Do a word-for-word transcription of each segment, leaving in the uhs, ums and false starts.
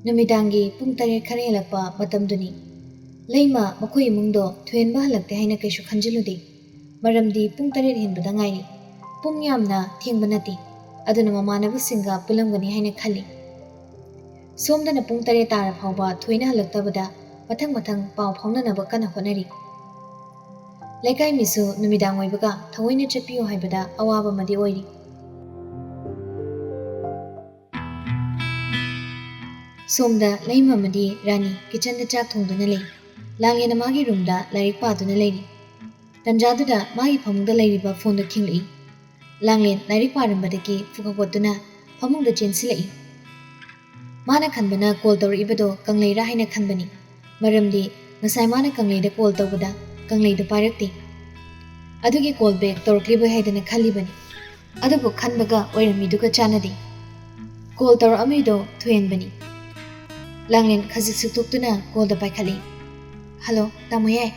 ꯅꯨꯃꯤꯗꯥꯡꯒꯤ ꯄꯨꯡ ꯇꯔꯦꯠ ꯈꯔ ꯍꯦꯜꯂꯛꯄ ꯃꯇꯝꯗꯨꯅꯤ꯫ ꯂꯩꯃ ꯃꯈꯣꯏ ꯏꯃꯨꯡꯗꯣ ꯊꯣꯏꯍꯦꯟꯕ ꯍꯜꯂꯛꯇꯦ ꯍꯥꯏꯅ ꯀꯩꯁꯨ ꯈꯟꯖꯤꯜꯂꯨꯗꯦ꯫ ꯃꯔꯝꯗꯤ ꯄꯨꯡ ꯇꯔꯦꯠ ꯍꯦꯟꯕꯗ ꯉꯥꯏꯔꯤ꯫ ꯄꯨꯡ ꯌꯥꯝꯅ ꯊꯦꯡꯕ ꯅꯠꯇꯦ꯫ ꯑꯗꯨꯅ ꯃꯃꯥꯟꯅꯕꯁꯤꯡꯒ ꯄꯨꯜꯂꯝꯒꯅꯤ ꯍꯥꯏꯅ ꯈꯜꯂꯤ꯫ ꯁꯣꯝꯗꯅ ꯄꯨꯡ ꯇꯔꯦꯠ ꯇꯥꯔ ꯐꯥꯎꯕ ꯊꯣꯏꯅ ꯍꯜꯂꯛꯇꯕꯗ ꯃꯊꯪ ꯃꯊꯪ ꯄꯥꯎ ꯐꯥꯎꯅꯅꯕ ꯀꯟꯅ ꯍꯣꯠꯅꯔꯤ꯫ ꯂꯩꯀꯥꯏ ꯃꯤꯁꯨ ꯅꯨꯃꯤꯗꯥꯡ ꯑꯣꯏꯕꯒ ꯊꯑꯣꯏꯅ ꯆꯠꯄꯤꯌꯨ ꯍꯥꯏꯕꯗ ꯑꯋꯥꯕ ꯑꯃꯗꯤ ꯑꯣꯏꯔꯤ꯫ ꯁꯣꯝꯗ ꯂꯩꯃ ꯑꯃꯗꯤ ꯔꯥꯅꯤ ꯀꯤꯆꯟꯗ ꯆꯥꯛ ꯊꯣꯡꯗꯨꯅ ꯂꯩ꯫ ꯂꯥꯡꯂꯦꯟꯅ ꯃꯥꯒꯤ ꯔꯨꯝꯗ ꯂꯥꯏꯔꯤꯛ ꯄꯥꯗꯨꯅ ꯂꯩꯔꯤ꯫ ꯇꯟꯖꯥꯗꯨꯗ ꯃꯥꯒꯤ ꯐꯃꯨꯡꯗ ꯂꯩꯔꯤꯕ ꯐꯣꯟꯗꯨ ꯈꯤꯡꯂꯛꯏ꯫ ꯂꯥꯡꯂꯦꯟ ꯂꯥꯏꯔꯤꯛ ꯄꯥꯔꯝꯕꯗꯒꯤ ꯐꯨꯒꯠ ꯍꯧꯒꯠꯇꯨꯅ ꯐꯃꯨꯡꯗ ꯆꯦꯟꯁꯤꯜꯂꯛꯏ꯫ ꯃꯥꯅ ꯈꯟꯕꯅ ꯀꯣꯜ ꯇꯧꯔꯛꯏꯕꯗꯣ ꯀꯪꯂꯩꯔꯥ ꯍꯥꯏꯅ ꯈꯟꯕꯅꯤ꯫ ꯃꯔꯝꯗꯤ ꯉꯁꯥꯏ ꯃꯥꯅ ꯀꯪꯂꯩꯗ ꯀꯣꯜ ꯇꯧꯕꯗ ꯀꯪꯂꯩꯗꯣ ꯄꯥꯏꯔꯛꯇꯦ꯫ ꯑꯗꯨꯒꯤ ꯀꯣꯜ ꯕꯦꯛ ꯇꯧꯔꯛꯂꯤꯕꯣꯏ ꯍꯥꯏꯗꯅ ꯈꯜꯂꯤꯕꯅꯤ꯫ ꯑꯗꯨꯕꯨ ꯈꯟꯕꯒ ꯑꯣꯏꯔꯝꯃꯤꯗꯨꯒ ꯆꯥꯟꯅꯗꯦ꯫ ꯀꯣꯜ ꯇꯧꯔꯛꯑꯝꯃꯤꯗꯣ ꯊꯣꯏꯍꯦꯟꯕꯅꯤ꯫ ꯂꯥꯡꯂꯦꯟ ꯈꯖꯤꯛ ꯁꯨꯛꯇꯣꯛꯇꯨꯅ ꯀꯣꯜꯗ ꯄꯥꯏꯈꯠꯂꯤ꯫ "ꯍꯜꯂꯣ, ꯇꯥꯃꯣ ꯌꯥꯏ?"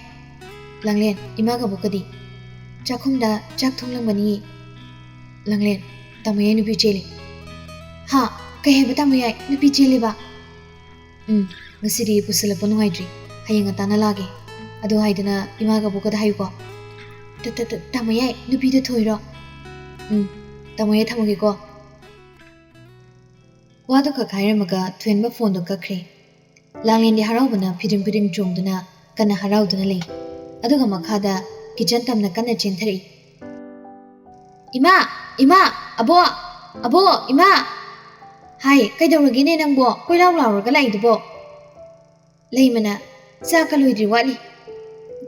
ꯂꯥꯡꯂꯦꯟ, "ꯏꯃꯥꯒ ꯕꯣꯛꯀꯗꯤ?" "ꯆꯥꯛꯈꯨꯝꯗ ꯆꯥꯛ ꯊꯣꯡꯂꯝꯒꯅꯤ꯫" ꯂꯥꯡꯂꯦꯟ, "ꯇꯥꯃꯣ ꯌꯥꯏ ꯅꯨꯄꯤ ꯆꯦꯜꯂꯤ꯫" "ꯍꯥ? ꯀꯩ ꯍꯥꯏꯕ ꯇꯥꯃꯣ ꯌꯥꯏ? ꯅꯨꯄꯤ ꯆꯦꯜꯂꯤꯕ?" "ꯎꯝ, ꯉꯁꯤꯗꯤ ꯄꯨꯁꯤꯜꯂꯛꯄ ꯅꯨꯡꯉꯥꯏꯇ꯭ꯔꯤ꯫ ꯍꯌꯦꯡ ꯉꯟꯇꯥꯅ ꯂꯥꯛꯑꯒꯦ꯫ ꯑꯗꯨ ꯍꯥꯏꯗꯅ ꯏꯃꯥꯒ ꯕꯣꯛꯀꯗ ꯍꯥꯏꯌꯨꯀꯣ꯫" "ꯇ-, ꯇ-, ꯇ-, ꯇꯥꯃꯣ ꯌꯥꯏ, ꯅꯨꯄꯤꯗꯣ ꯊꯣꯏꯔꯣ?" "ꯎꯝ, ꯇꯥꯃꯣ ꯌꯥꯏ, ꯊꯝꯃꯒꯦꯀꯣ꯫" ꯋꯥꯗꯨ ꯈꯛ ꯍꯥꯏꯔꯝꯃꯒ ꯊꯣꯏꯍꯦꯟꯕ ꯐꯣꯟꯗꯨ ꯀꯛꯈ꯭ꯔꯦ꯫ ꯂꯥꯡꯂꯦꯟꯗꯤ ꯍꯔꯥꯎꯕꯅ ꯐꯤꯗꯤꯡ ꯐꯤꯗꯤꯡ ꯆꯣꯡꯗꯨꯅ ꯀꯟꯅ ꯍꯔꯥꯎꯗꯨꯅ ꯂꯩ꯫ ꯑꯗꯨꯒ ꯃꯈꯥꯗ ꯀꯤꯆꯟ ꯇꯝꯅ ꯀꯟꯅ ꯆꯦꯟꯊꯔꯛꯏ꯫ "ꯏꯃꯥ! ꯏꯃꯥ! ꯑꯕꯣ! ꯑꯕꯣ! ꯏꯃꯥ!" "ꯍꯥꯏ, ꯀꯩꯗꯧꯔꯒꯦꯅꯦ ꯅꯪꯕꯣ? ꯀꯣꯏꯂꯥꯎ ꯂꯥꯎꯔꯒ ꯂꯥꯛꯏꯗꯨꯕꯣ?" ꯂꯩꯃꯅ, "ꯆꯥꯛꯀ ꯂꯣꯏꯗ꯭ꯔꯤ, ꯋꯥꯠꯂꯤ꯫"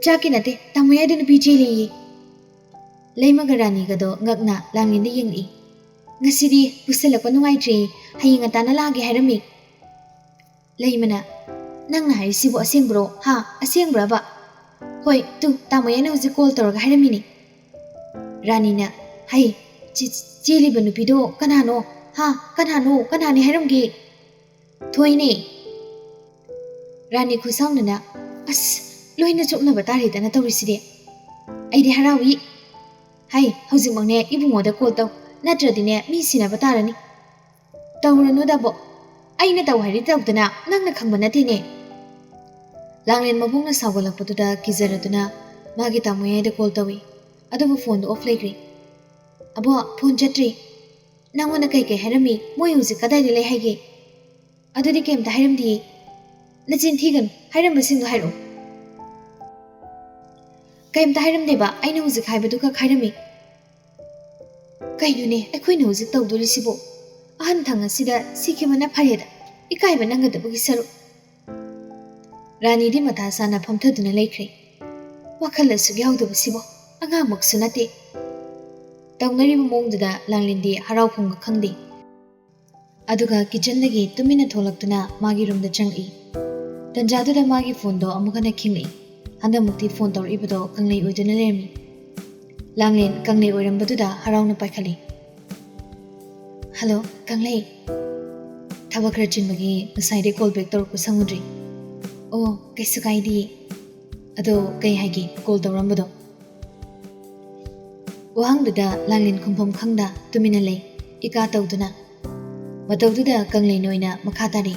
"ꯆꯥꯛꯀꯤ ꯅꯠꯇꯦ, ꯇꯥꯃꯣ ꯌꯥꯏꯗꯣ ꯅꯨꯄꯤ ꯆꯦꯜꯂꯦꯌꯦ꯫" ꯂꯩꯃꯒ ꯔꯥꯅꯤꯒꯗꯣ ꯉꯛꯅ ꯂꯥꯡꯂꯦꯟꯗ ꯌꯦꯡꯂꯛꯏ꯫ "ꯉꯁꯤꯗꯤ ꯄꯨꯁꯜꯂꯛꯄ ꯅꯨꯡꯉꯥꯏꯇ꯭ꯔꯦ, ꯍꯌꯦꯡ ꯉꯟꯇꯥꯅ ꯂꯥꯛꯑꯒꯦ ꯍꯥꯏꯔꯝꯃꯤ꯫" ꯂꯩꯃꯅ, "ꯅꯪꯅ ꯍꯥꯏꯔꯤꯁꯤꯕꯨ ꯑꯁꯦꯡꯕ꯭ꯔꯣ? ꯍꯥ? ꯑꯁꯦꯡꯕ꯭ꯔꯕ?" "ꯍꯣꯏ, ꯇꯨ, ꯇꯥꯃꯣ ꯌꯥꯏꯅ ꯍꯧꯖꯤꯛ ꯀꯣꯜ ꯇꯧꯔꯒ ꯍꯥꯏꯔꯝꯃꯤꯅꯦ꯫" ꯔꯥꯅꯤꯅ, "ꯍꯩ, ꯆꯦ-, ꯆꯦꯜꯂꯤꯕ ꯅꯨꯄꯤꯗꯣ ꯀꯅꯥꯅꯣ? ꯍꯥ? ꯀꯅꯥꯅꯣ? ꯀꯅꯥꯅꯤ ꯍꯥꯏꯔꯝꯒꯦ?" "ꯊꯣꯏꯅꯦ꯫" ꯔꯥꯅꯤ ꯈꯨꯁꯥꯎꯅꯅ, "ꯑꯁ, ꯂꯣꯏꯅ ꯆꯨꯞꯅꯕ ꯇꯥꯔꯦꯗꯅ ꯇꯧꯔꯤꯁꯤꯗꯤ꯫ ꯑꯩꯗꯤ ꯍꯔꯥꯎꯏ꯫ ꯍꯩ, ꯍꯧꯖꯤꯛꯃꯛꯅꯦ ꯏꯕꯨꯡꯉꯣꯗ ꯀꯣꯜ ꯇꯧ, ꯅꯠꯇ꯭ꯔꯗꯤꯅꯦ ꯃꯤ ꯁꯤꯟꯅꯕ ꯇꯥꯔꯅꯤ꯫" "ꯇꯧꯔꯨꯅꯨꯗ ꯕꯣꯛ꯫ ꯑꯩꯅ ꯇꯧ ꯍꯥꯏꯔꯤ ꯇꯧꯗꯅ ꯅꯪꯅ ꯈꯪꯕ ꯅꯠꯇꯦꯅꯦ꯫ ꯂꯥꯡꯂꯦꯟ ꯃꯕꯨꯡꯅ ꯁꯥꯎꯒꯠꯂꯛꯄꯗꯨꯗ ꯀꯤꯖꯔꯗꯨꯅ ꯃꯥꯒꯤ ꯇꯥꯃꯣ ꯌꯥꯏꯗ ꯀꯣꯜ ꯇꯧꯏ꯫ ꯑꯗꯨꯕꯨ ꯐꯣꯟꯗꯣ ꯑꯣꯐ ꯂꯩꯈ꯭ꯔꯦ꯫ "ꯑꯕꯣ, ꯐꯣꯟ ꯆꯠꯇ꯭ꯔꯤ꯫ ꯅꯪꯉꯣꯟꯗ ꯀꯩꯀꯩ ꯍꯥꯏꯔꯝꯃꯤ? ꯃꯣꯏ ꯍꯧꯖꯤꯛ ꯀꯗꯥꯏꯗ ꯂꯩ ꯍꯥꯏꯒꯦ?" "ꯑꯗꯨꯗꯤ ꯀꯩꯝꯇ ꯍꯥꯏꯔꯝꯗꯤꯌꯦ꯫" "ꯅꯆꯤꯟ ꯊꯤꯒꯅꯨ, ꯍꯥꯏꯔꯝꯕꯁꯤꯡꯗꯣ ꯍꯥꯏꯔꯛꯑꯣ꯫" "ꯀꯩꯝꯇ ꯍꯥꯏꯔꯝꯗꯦꯕ, ꯑꯩꯅ ꯍꯧꯖꯤꯛ ꯍꯥꯏꯕꯗꯨ ꯈꯛ ꯍꯥꯏꯔꯝꯃꯤ꯫" "ꯀꯩꯅꯣꯅꯦ ꯑꯩꯈꯣꯏꯅ ꯍꯧꯖꯤꯛ ꯇꯧꯗꯣꯔꯤꯁꯤꯕꯣ? ꯑꯍꯟ ꯊꯪ ꯑꯁꯤꯗ ꯁꯤꯈꯤꯕꯅ ꯐꯔꯦꯗ, ꯏꯀꯥꯏꯕ ꯅꯪꯒꯗꯕꯒꯤ ꯁꯔꯨꯛ꯫" ꯔꯥꯅꯤꯗꯤ ꯃꯊꯥ ꯁꯥꯅ ꯐꯝꯊꯗꯨꯅ ꯂꯩꯈ꯭ꯔꯦ꯫ ꯋꯥꯈꯜ ꯑꯁꯨꯛ ꯌꯥꯎꯗꯕꯁꯤꯕꯣ, ꯑꯉꯥꯡꯃꯛꯁꯨ ꯅꯠꯇꯦ꯫ ꯇꯧꯅꯔꯤꯕ ꯃꯑꯣꯡꯗꯨꯗ ꯂꯥꯡꯂꯦꯟꯗꯤ ꯍꯔꯥꯎꯐꯝꯒ ꯈꯪꯗꯦ꯫ ꯑꯗꯨꯒ ꯀꯤꯆꯟꯗꯒꯤ ꯇꯨꯃꯤꯟꯅ ꯊꯣꯛꯂꯛꯇꯨꯅ ꯃꯥꯒꯤ ꯔꯨꯝꯗ ꯆꯪꯉꯛꯏ꯫ ꯇꯟꯖꯥꯗꯨꯗ ꯃꯥꯒꯤ ꯐꯣꯟꯗꯣ ꯑꯃꯨꯛ ꯍꯟꯅ ꯈꯤꯡꯂꯛꯏ꯫ ꯍꯟꯗꯛꯃꯨꯛꯇꯤ ꯐꯣꯟ ꯇꯧꯔꯛꯏꯕꯗꯣ ꯀꯪꯂꯩ ꯑꯣꯏꯗꯨꯅ ꯂꯩꯔꯝꯃꯤ꯫ ꯂꯥꯡꯂꯦꯟ ꯀꯪꯂꯩ ꯑꯣꯏꯔꯝꯕꯗꯨꯗ ꯍꯔꯥꯎꯅ ꯄꯥꯏꯈꯠꯂꯤ꯫ "ꯍꯜꯂꯣ, ꯀꯪꯂꯩ꯫ ꯊꯕꯛ ꯈꯔ ꯆꯤꯟꯕꯒꯤ ꯉꯁꯥꯏꯗꯩ ꯀꯣꯜ ꯕꯦꯛ ꯇꯧꯔꯛꯄ ꯁꯪꯉꯨꯗ꯭ꯔꯤ꯫" "ꯑꯣ, ꯀꯩꯁꯨ ꯀꯥꯏꯗꯤꯌꯦ꯫ ꯑꯗꯣ ꯀꯩ ꯍꯥꯏꯒꯦ ꯀꯣꯜ ꯇꯧꯔꯝꯕꯗꯣ?" ꯋꯥꯍꯪꯗꯨꯗ ꯂꯥꯡꯂꯦꯟ ꯈꯨꯝꯐꯝ ꯈꯪꯗ ꯇꯨꯃꯤꯟꯅ ꯂꯩ, ꯏꯀꯥ ꯇꯧꯗꯨꯅ꯫ ꯃꯇꯧꯗꯨꯗ ꯀꯪꯂꯩꯅ ꯑꯣꯏꯅ ꯃꯈꯥ ꯇꯥꯔꯤ꯫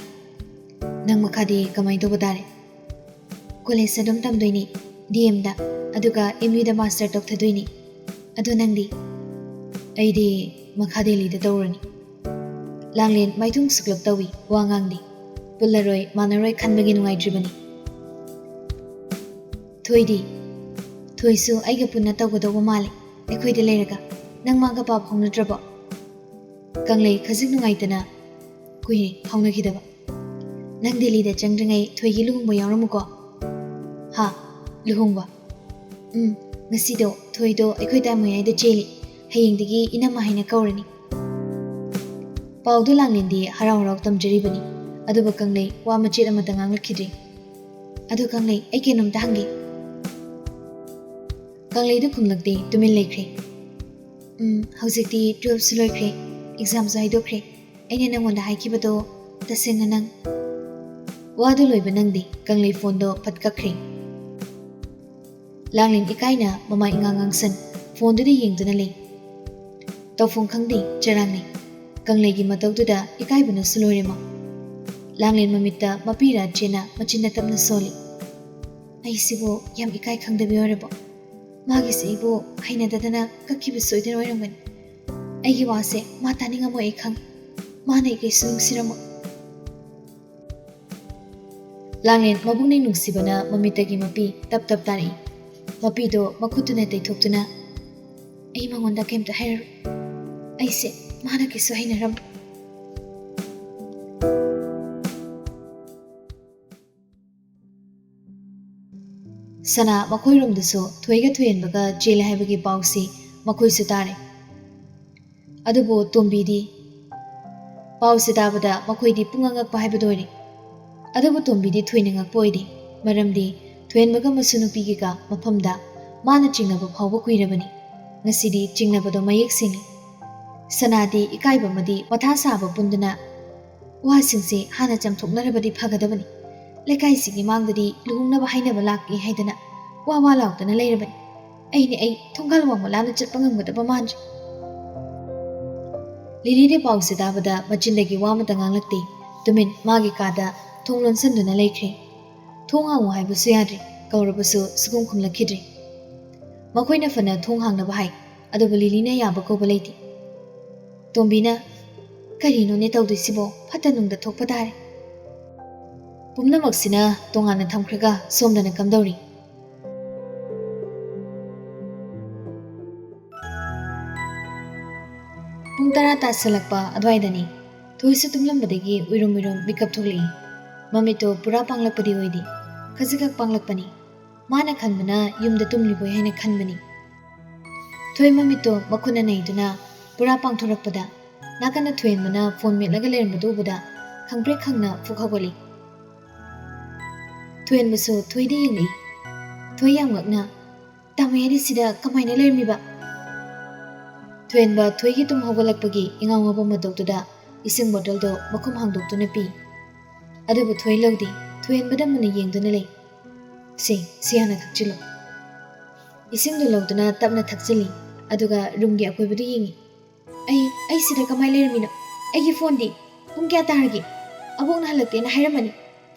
"ꯅꯪ ꯃꯈꯥꯗꯤ ꯀꯃꯥꯏꯅ ꯇꯧꯕ ꯇꯥꯔꯦ?" "ꯀꯣꯂꯦꯖ ꯑꯗꯨꯝ ꯇꯝꯗꯣꯏꯅꯤ, ꯗꯤ ꯑꯦꯝꯗ, ꯑꯗꯨꯒ ꯑꯦꯝ ꯌꯨꯗ ꯃꯥꯁꯇꯔ ꯇꯧꯊꯗꯣꯏꯅꯤ꯫ ꯑꯗꯣ ꯅꯪꯗꯤ?" "ꯑꯩꯗꯤ ꯃꯈꯥ ꯗꯦꯜꯂꯤꯗ ꯇꯧꯔꯅꯤ꯫" ꯂꯥꯡꯂꯦꯟ ꯃꯥꯏꯊꯣꯡ ꯁꯨꯛꯂꯞ ꯇꯧꯏ, ꯋꯥ ꯉꯥꯡꯗꯦ꯫ ꯄꯨꯜꯂꯔꯣꯏ, ꯃꯥꯟꯅꯔꯣꯏ ꯈꯟꯕꯒꯤ ꯅꯨꯡꯉꯥꯏꯇ꯭ꯔꯤꯕꯅꯤ꯫ "ꯊꯣꯏꯗꯤ?" "ꯊꯣꯏꯁꯨ ꯑꯩꯒ ꯄꯨꯟꯅ ꯇꯧꯒꯗꯧꯕ ꯃꯥꯜꯂꯦ, ꯑꯩꯈꯣꯏꯗ ꯂꯩꯔꯒ꯫ ꯅꯪ ꯃꯥꯒ ꯄꯥꯎ ꯐꯥꯎꯅꯗ꯭ꯔꯕꯣ?" ꯀꯪꯂꯩ ꯈꯖꯤꯛ ꯅꯨꯡꯉꯥꯏꯇꯅ, "ꯀꯨꯏꯔꯦ ꯐꯥꯎꯅꯈꯤꯗꯕ꯫" "ꯅꯪ ꯗꯦꯜꯂꯤꯗ ꯆꯪꯗ꯭ꯔꯤꯉꯩ ꯊꯣꯏꯒꯤ ꯂꯨꯍꯣꯡꯕ ꯌꯥꯎꯔꯝꯃꯨꯀꯣ꯫" "ꯍꯥ? ꯂꯨꯍꯣꯡꯕ?" "ꯎꯝ, ꯉꯁꯤꯗꯣ ꯊꯣꯏꯗꯣ ꯑꯩꯈꯣꯏ ꯇꯥꯃꯣ ꯌꯥꯏꯗ ꯆꯦꯜꯂꯤ꯫ ꯍꯌꯦꯡꯗꯒꯤ ꯏꯅꯝꯃ ꯍꯥꯏꯅ ꯀꯧꯔꯅꯤ꯫" ꯄꯥꯎꯗꯨ ꯂꯥꯡꯂꯦꯟꯗꯤ ꯍꯔꯥꯎ ꯍꯔꯥꯎ ꯇꯝꯖꯔꯤꯕꯅꯤ꯫ ꯑꯗꯨꯕꯨ ꯀꯪꯂꯩ ꯋꯥ ꯃꯆꯦꯠ ꯑꯃꯠꯇ ꯉꯥꯡꯂꯛꯈꯤꯗ꯭ꯔꯦ꯫ "ꯑꯗꯨ ꯀꯪꯂꯩ, ꯑꯩ ꯀꯩꯅꯣꯝꯇ ꯍꯪꯒꯦ꯫" ꯀꯪꯂꯩꯗꯨ ꯈꯨꯝꯂꯛꯇꯦ, ꯇꯨꯃꯤꯟ ꯂꯩꯈ꯭ꯔꯦ꯫ "ꯎꯝ, ꯍꯧꯖꯤꯛꯇꯤ ꯇꯨꯋꯦꯜꯐꯁꯨ ꯂꯣꯏꯈ꯭ꯔꯦ, ꯑꯦꯛꯖꯥꯝꯁꯨ ꯍꯥꯏꯗꯣꯛꯈ꯭ꯔꯦ꯫ ꯑꯩꯅ ꯅꯪꯉꯣꯟꯗ ꯍꯥꯏꯈꯤꯕꯗꯣ ꯇꯁꯦꯡꯅ ꯅꯪ꯫" ꯋꯥꯗꯨ ꯂꯣꯏꯕ ꯅꯪꯗꯦ, ꯀꯪꯂꯩ ꯐꯣꯟꯗꯣ ꯐꯠ ꯀꯛꯈ꯭ꯔꯦ꯫ ꯂꯥꯡꯂꯦꯟ ꯏꯀꯥꯏꯅ ꯃꯃꯥꯏ ꯏꯉꯥꯡ ꯉꯥꯡꯁꯟ ꯐꯣꯟꯗꯨꯗ ꯌꯦꯡꯗꯨꯅ ꯂꯩ꯫ ꯇꯧꯐꯝ ꯈꯪꯗꯦ, ꯆꯔꯥꯡꯅꯩ꯫ ꯀꯪꯂꯩꯒꯤ ꯃꯇꯧꯗꯨꯗ ꯏꯀꯥꯏꯕꯅꯁꯨ ꯂꯣꯏꯔꯦ ꯃꯥ꯫ ꯂꯥꯡꯂꯦꯟ ꯃꯃꯤꯠꯇ ꯃꯄꯤ ꯔꯥꯖ꯭ꯌꯅ ꯃꯆꯤꯟꯅ ꯇꯞꯅ ꯁꯣꯜꯂꯤ꯫ "ꯑꯩꯁꯤꯕꯨ ꯌꯥꯝ ꯏꯀꯥꯏ ꯈꯪꯗꯕꯤ ꯑꯣꯏꯔꯕꯣ? ꯃꯥꯒꯤꯁꯦ ꯑꯩꯕꯨ ꯍꯩꯅꯗꯗꯅ ꯀꯛꯈꯤꯕ ꯁꯣꯏꯗꯅ ꯑꯣꯏꯔꯝꯒꯅꯤ꯫ ꯑꯩꯒꯤ ꯋꯥꯁꯦ ꯃꯥ ꯇꯥꯅꯤꯡꯉꯝꯃꯣꯏ ꯑꯩ ꯈꯪ꯫ ꯃꯥꯅ ꯑꯩ ꯀꯩꯁꯨ ꯅꯨꯡꯁꯤꯔꯝꯃꯣꯏ꯫" ꯂꯥꯡꯂꯦꯟ ꯃꯕꯨꯛꯅꯤꯡ ꯅꯨꯡꯁꯤꯕꯅ ꯃꯃꯤꯠꯇꯒꯤ ꯃꯄꯤ ꯇꯞ ꯇꯞ ꯇꯥꯔꯛꯏ꯫ ꯃꯄꯤꯗꯣ ꯃꯈꯨꯠꯇꯨꯅ ꯇꯩꯊꯣꯛꯇꯨꯅ, "ꯑꯩ ꯃꯉꯣꯟꯗ ꯀꯩꯝꯇ ꯍꯥꯏꯔꯔꯣꯏ꯫ ꯑꯩꯁꯦ ꯃꯥꯅ ꯀꯩꯁꯨ ꯍꯩꯅꯔꯝꯃꯣꯏ꯫" ꯁꯅꯥ ꯃꯈꯣꯏꯔꯣꯝꯗꯁꯨ ꯊꯣꯏꯒ ꯊꯣꯏꯍꯦꯟꯕꯒ ꯆꯦꯜꯂꯦ ꯍꯥꯏꯕꯒꯤ ꯄꯥꯎꯁꯤ ꯃꯈꯣꯏꯁꯨ ꯇꯥꯔꯦ꯫ ꯑꯗꯨꯕꯨ ꯇꯣꯝꯕꯤꯗꯤ? ꯄꯥꯎꯁꯦ ꯇꯥꯕꯗ ꯃꯈꯣꯏꯗꯤ ꯄꯨꯡꯉꯛ ꯉꯛꯄ ꯍꯥꯏꯕꯗꯨ ꯑꯣꯏꯔꯦ꯫ ꯑꯗꯨꯕꯨ ꯇꯣꯝꯕꯤꯗꯤ ꯊꯣꯏꯅ ꯉꯛꯄ ꯑꯣꯏꯗꯦ꯫ ꯃꯔꯝꯗꯤ ꯊꯣꯏꯍꯦꯟꯕꯒ ꯃꯁꯨ ꯅꯨꯄꯤꯒꯤꯒ ꯃꯐꯝꯗ ꯃꯥꯅ ꯆꯤꯡꯅꯕ ꯐꯥꯎꯕ ꯀꯨꯏꯔꯕꯅꯤ꯫ ꯉꯁꯤꯗꯤ ꯆꯤꯡꯅꯕꯗꯣ ꯃꯌꯦꯛ ꯁꯦꯡꯉꯤ꯫ ꯁꯅꯥꯗꯤ ꯏꯀꯥꯏꯕ ꯑꯃꯗꯤ ꯃꯊꯥ ꯁꯥꯕ ꯄꯨꯟꯗꯨꯅ ꯋꯥꯁꯤꯡꯁꯦ ꯍꯥꯟꯅ ꯆꯥꯝꯊꯣꯛꯅꯔꯕꯗꯤ ꯐꯒꯗꯕꯅꯤ꯫ ꯂꯩꯀꯥꯏꯁꯤꯒꯤ ꯃꯥꯡꯗꯗꯤ ꯂꯨꯍꯣꯡꯅꯕ ꯍꯥꯏꯅꯕ ꯂꯥꯛꯀꯦ ꯍꯥꯏꯗꯅ ꯋꯥ ꯋꯥ ꯂꯥꯎꯗꯅ ꯂꯩꯔꯕꯅꯤ꯫ ꯑꯩꯅꯦ ꯑꯩ ꯊꯣꯡꯒꯥꯜ ꯋꯥꯡꯃ ꯂꯥꯟꯅ ꯆꯠꯄ ꯉꯝꯒꯗꯕ ꯃꯥꯟꯗ꯭ꯔꯦ꯫ ꯂꯤꯂꯤꯗꯤ ꯄꯥꯎꯁꯦ ꯇꯥꯕꯗ ꯃꯆꯤꯟꯗꯒꯤ ꯋꯥ ꯑꯃꯇ ꯉꯥꯡꯂꯛꯇꯦ꯫ ꯇꯨꯃꯤꯟ ꯃꯥꯒꯤ ꯀꯥꯗ ꯊꯣꯡ ꯂꯣꯟꯁꯤꯟꯗꯨꯅ ꯂꯩꯈ꯭ꯔꯦ꯫ ꯊꯣꯡ ꯍꯥꯡꯉꯨ ꯍꯥꯏꯕꯁꯨ ꯌꯥꯗ꯭ꯔꯦ, ꯀꯧꯔꯕꯁꯨ ꯁꯨꯈꯨꯝ ꯈꯨꯝꯂꯛꯈꯤꯗ꯭ꯔꯦ꯫ ꯃꯈꯣꯏꯅ ꯐꯅ ꯊꯣꯡ ꯍꯥꯡꯅꯕ ꯍꯥꯏ, ꯑꯗꯨꯕꯨ ꯂꯤꯂꯤꯅ ꯌꯥꯕ ꯀꯧꯕ ꯂꯩꯇꯦ꯫ ꯇꯣꯝꯕꯤꯅ, "ꯀꯔꯤꯅꯣꯅꯦ ꯇꯧꯗꯣꯏꯁꯤꯕꯣ? ꯐꯠꯇ ꯅꯨꯡꯗ ꯊꯣꯛꯄ ꯇꯥꯔꯦ꯫" ꯄꯨꯝꯅꯃꯛꯁꯤꯅ ꯇꯣꯉꯥꯟꯅ ꯊꯝꯈ꯭ꯔꯒ ꯁꯣꯝꯗꯅ ꯀꯝꯗꯧꯔꯤ? ꯄꯨꯡ ꯇꯔꯥ ꯇꯥꯁꯜꯂꯛꯄ ꯑꯗꯨꯋꯥꯏꯗꯅꯤ꯫ ꯊꯣꯏꯁꯨ ꯇꯨꯝꯂꯝꯕꯗꯒꯤ ꯎꯏꯔꯨꯝ ꯎꯏꯔꯨꯝ ꯃꯤꯀꯞ ꯊꯣꯛꯂꯛꯏ꯫ ꯃꯃꯤꯠꯇꯣ ꯄꯨꯔꯥ ꯄꯥꯡꯂꯛꯄꯗꯤ ꯑꯣꯏꯗꯦ, ꯈꯖꯤꯛꯈꯛ ꯄꯥꯡꯂꯛꯄꯅꯤ꯫ ꯃꯥꯅ ꯈꯟꯕꯅ ꯌꯨꯝꯗ ꯇꯨꯝꯂꯤꯕꯣꯏ ꯍꯥꯏꯅ ꯈꯟꯕꯅꯤ꯫ ꯊꯣꯏ ꯃꯃꯤꯠꯇꯣ ꯃꯈꯨꯠꯅ ꯅꯩꯗꯨꯅ ꯄꯨꯔꯥ ꯄꯥꯡꯊꯣꯔꯛꯄꯗ, ꯅꯥꯀꯟꯗ ꯊꯣꯏꯍꯦꯟꯕꯅ ꯐꯣꯟ ꯃꯦꯠꯂꯒ ꯂꯩꯔꯝꯕꯗꯨ ꯎꯕꯗ ꯈꯪꯄ꯭ꯔꯦꯛ ꯈꯪꯅ ꯐꯨꯛ ꯍꯧꯒꯠꯂꯤ꯫ ꯊꯣꯏꯍꯦꯟꯕꯁꯨ ꯊꯣꯏꯗ ꯌꯦꯡꯂꯛꯏ꯫ ꯊꯣꯏ ꯌꯥꯝ ꯉꯛꯅ, "ꯇꯥꯃꯣ ꯌꯥꯏꯗꯤ ꯁꯤꯗ ꯀꯃꯥꯏꯅ ꯂꯩꯔꯝꯃꯤꯕ?" ꯊꯣꯏꯍꯦꯟꯕ ꯊꯣꯏꯒꯤ ꯇꯨꯝ ꯍꯧꯒꯠꯂꯛꯄꯒꯤ ꯏꯉꯥꯎ ꯉꯥꯎꯕ ꯃꯇꯧꯗꯨꯗ ꯏꯁꯤꯡ ꯕꯣꯇꯜꯗꯣ ꯃꯈꯨꯝ ꯍꯥꯡꯗꯣꯛꯇꯨꯅ ꯄꯤ꯫ ꯑꯗꯨꯕꯨ ꯊꯣꯏ ꯂꯧꯗꯦ, ꯊꯣꯏꯍꯦꯟꯕꯗ ꯃꯨꯟꯅ ꯌꯦꯡꯗꯨꯅ ꯂꯩ꯫ "ꯁꯦ, ꯁꯤ ꯍꯥꯟꯅ ꯊꯛꯆꯤꯜꯂꯨ꯫" ꯏꯁꯤꯡꯗꯨ ꯂꯧꯗꯨꯅ ꯇꯞꯅ ꯊꯛꯆꯤꯜꯂꯤ, ꯑꯗꯨꯒ ꯔꯨꯝꯒꯤ ꯑꯀꯣꯏꯕꯗꯨ ꯌꯦꯡꯉꯤ꯫ "ꯑꯩ, ꯑꯩ ꯁꯤꯗ ꯀꯃꯥꯏ ꯂꯩꯔꯝꯃꯤꯅꯣ? ꯑꯩꯒꯤ ꯐꯣꯟꯗꯤ? ꯄꯨꯡ ꯀꯌꯥ ꯇꯥꯔꯒꯦ?" ꯑꯕꯣꯛꯅ ꯍꯜꯂꯛꯇꯦꯅ ꯍꯥꯏꯔꯝꯃꯅꯤ꯫